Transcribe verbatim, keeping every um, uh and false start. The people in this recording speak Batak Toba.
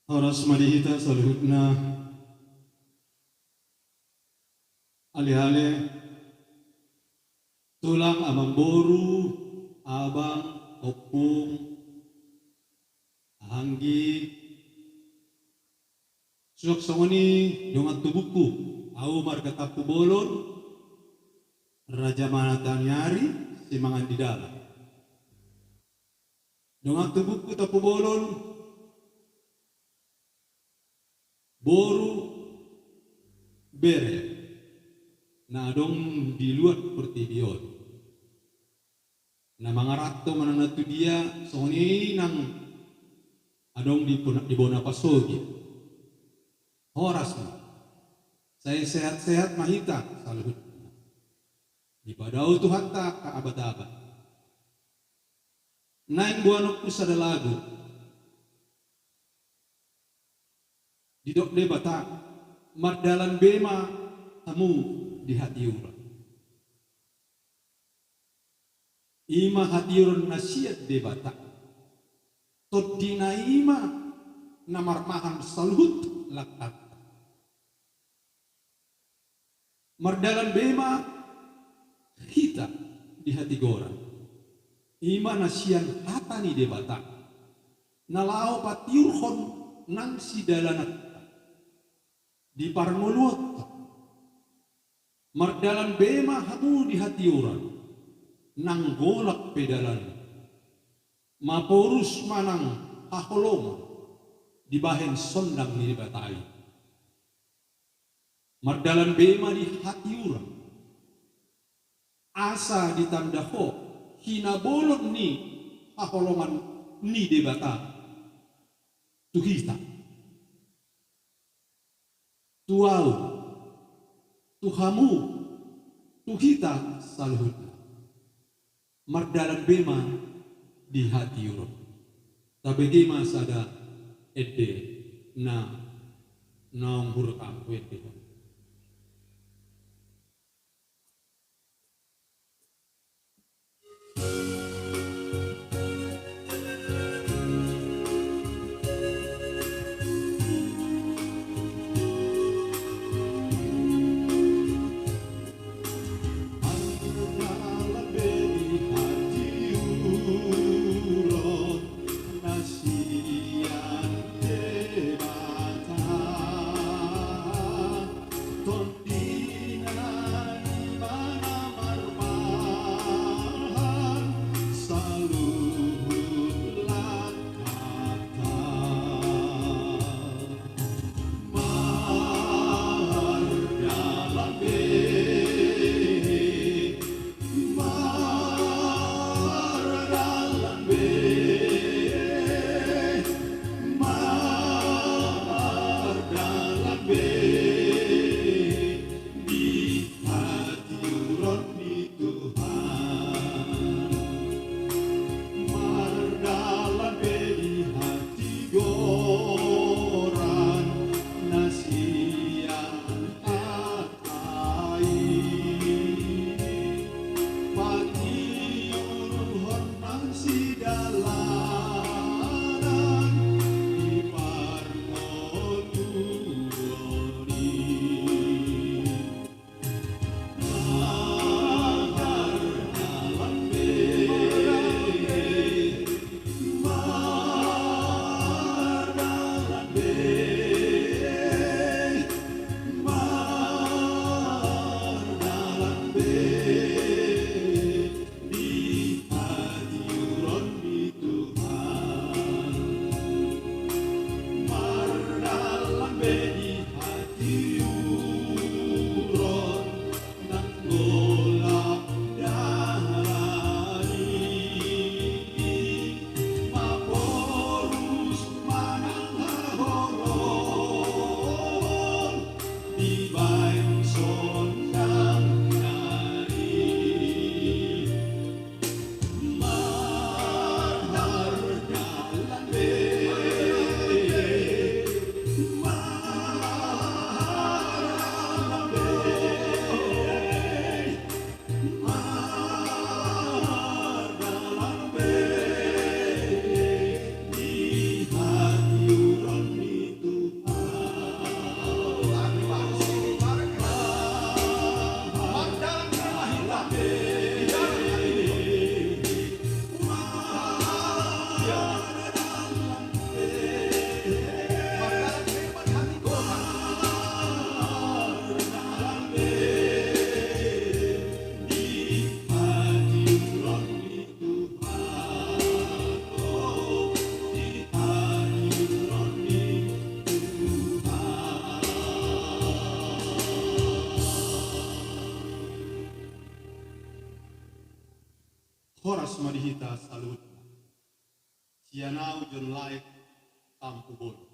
Horas ma di hita saluhutna. Ale-ale, tulang, amangboru, abang, ompung, anggi. Suang songon i dongan tubungku, ahu marga Tampubolon, Raja Manataniari, Simangan di Dalam. Dongan tubungku Tampubolon, boru, bere, na adong di luat portibi on. Na mangaranto manang na tu dia, songon i nang adong di bona-, di bona pasogit. Horas ma. Sai sehat-sehat ma hita saluhutna. Dipadao Tuhanta angka abat-abat. Naeng boanonku sada lagu. Didok Debata, mardalan be ma hamu di hatiuron. I ma hatiuron na sian Debata. Tondina i ma na marmahan saluhut langkanta. Mardalan be ma hita di hatigoran. I ma na sian hata ni Debata, na laho patiurhon nang sidalananta di parngoluonta. Mardalan be ma hamu di hatiuron, nang golap pe dalan. Maporus ma nang haholomon dibahen sondang ni Debata i. Mardalan be ma di hatiuron, asa ditanda ho hinabolon ni haholongan ni Debata tu hita, tu ahu, tu hamu, tu hita saluhutna. Mardalan be ma di hatiuron. Tabege ma sada ende na naung hurang huendehon. Horas ma di hita saluhutna. Sian au John Laek, Tampubolon.